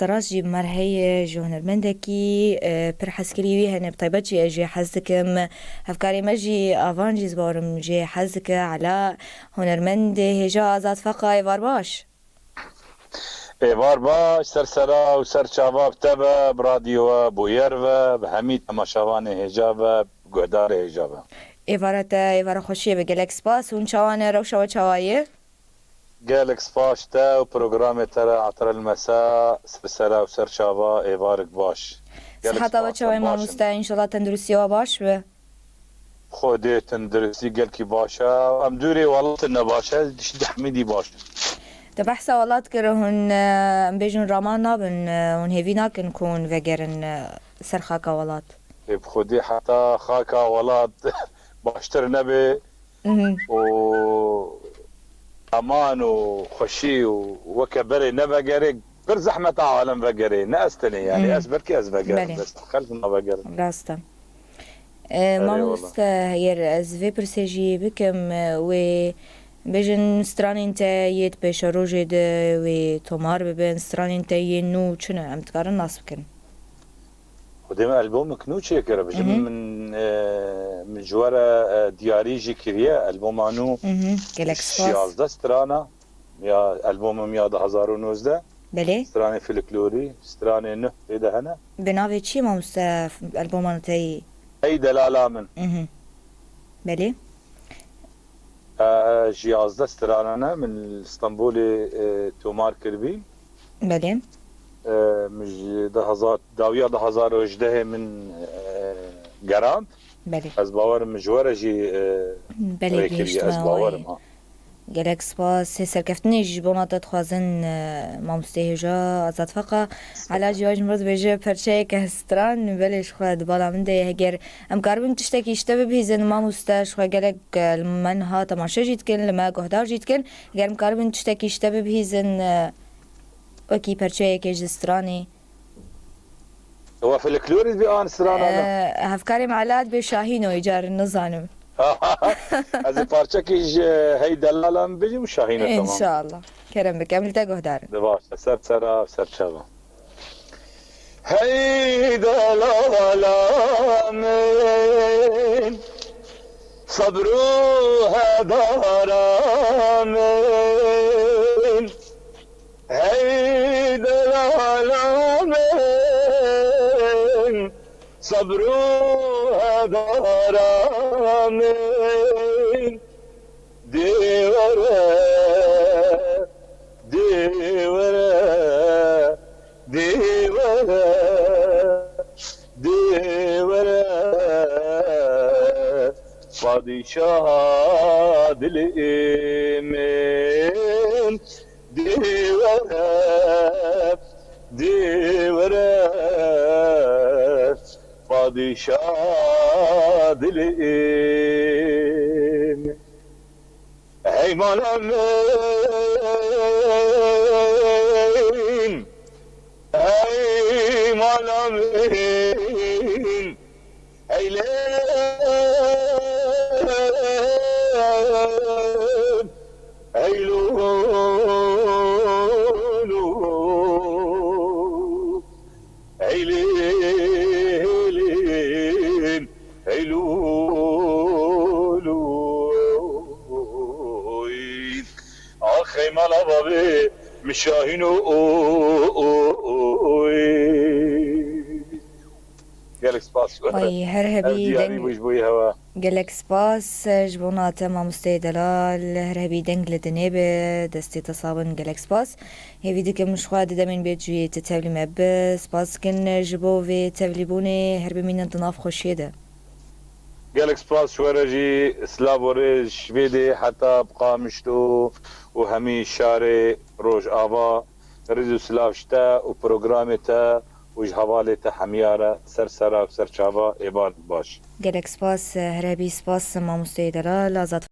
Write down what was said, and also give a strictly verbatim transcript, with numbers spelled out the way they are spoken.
Rast jî bi me re heye ji hunermendekî, e, pir hezkirî wî hene, bi taybet jî ez jê hez dikim. Hevkarê me jî Avan jî ez bawerim jê hez dike. Ela hunermendê hêja Azad Feqa, êvar baş. Êvar baş, ser sera û ser çava bi te ve, bi radyo ve, bi yer ve, bi hemî temaşevanê hêja ve, bi guhdarê hêja ve. Êvara te, êvara xweşiyê be, gelek spas. Hûn çawa ne, rewşa we çawa ye? Gelek spas te û programê te re Atrel Mesa, ser sera û ser çava êvarek baş. Gelek Siheta we spas, çawa ye em baş in. Mamoste? Înşallah tenduristiya we baş be. Xwedê tenduristî gelkî baş e. Em dûrê welatin ne baş e, diştî Hemîdî baş e. Te behsa welat kir, hûn, e, em bêjin raman nabin, e, hûn hêvî nakin ku hûn vegerin, e, ser xaka welat. Ê bi Xwedê heta xaka welat baştir nebe Mhm. û eman û xweşî û weke berê nevegerê, pir zehmet a alem vegerê, ne ez tenê, yani Mhm. ez belkî ez vegerim, Belê. bes xelk navegerin. Rast e. E, Erê mamoste, wala. Yer ez vê pirsê jî bikim, e, wê bêjin stranên te yê di pêşerojê de wê tomar bibin, stranên te yên nû çi ne? Em dikarin nas bikin. Xwedê min albomik nû çêkir, bijim Mhm. min, e, min ji we re, e, diyarî jî kiriye, alboma nû Mhm. Gelek spas. şiyazde strana, ya albomim ya du hazar û nozdeh. Belê. Stranê folklorî, stranê nuh tê de hene. Bi navê çi ye mamoste alboma nû te yî? Ey delala min. Mhm. Belê. E, e, ji yazdeh strana ne, min li Stenbolê, e, tomar kiribî. Belê. E, min ji du hazar, dawiya du hazar û hejdehê min, e, gerand. Belê. Ez bawerim min ji we re jî, e, Belê, rê kiriye, gihiştime ez bawerim, wayê. ha. Gelek spas. Hê serkeftinê jî ji bona te dixwazin, e, mamostê hêja Azad Feqa. Ela jî wa ji min re dibêje perçeyeke stran, belê ji xwe di bala min de ye. Heger em karibin tiştekî ji te bibihîzin, mamoste, ji xwe gelek, e, li me niha temaşe jî dikin, li me guhdar jî dikin. Heger em karibin tiştekî ji te bibihîzin, e, wekî perçeyekê ji stranê. Ewa folklorî dibî an strana ne? E, hevkarê me Ela dibê Şahîno, îcar nizanim. Ez ê parçekî ji Hey Delala min bêjim û Şahîno, tamam. Înşallah. Kerem bike, em li te guhdar in. Di baş, ser sera, ser çava. Hey delala min, sebr û hedara min. Hey delala min, sebr û hedara min. Dê were, dê were, dê were, dê were, padîşaha dilê min. Dê were, dê were, padîşa dilê min. Hey mala min, hey mala min, Eylem, eylûlû, eylîlîn, eylûlû. Axey mala bavê min Şahîn û, û, û, û, û. Gelek spas. Ay, her hebî Ev diyarî deng bû ji bo yê hewa. Gelek spas, e, ji bona te mamosteyê delal, her hebî deng li dinê be, destê te sabin, gelek spas. Hêvî dikim ji xwe di demên bê tu yê tu tevlî me bi. Spas dikin ji bo vê tevlîbûnê, her bimînin di nav xweşiyê de. Gelek spas ji we re jî, silav û rêz ji vê dê heta bi Qamişlo û hemî şarê Rojava. Rêz û silav ji te û programê te û ji hevalê te hemiya re ser sera û ser çava êvar baş. Gelek spas, her hebî spas, mamosteyê delal, Azad.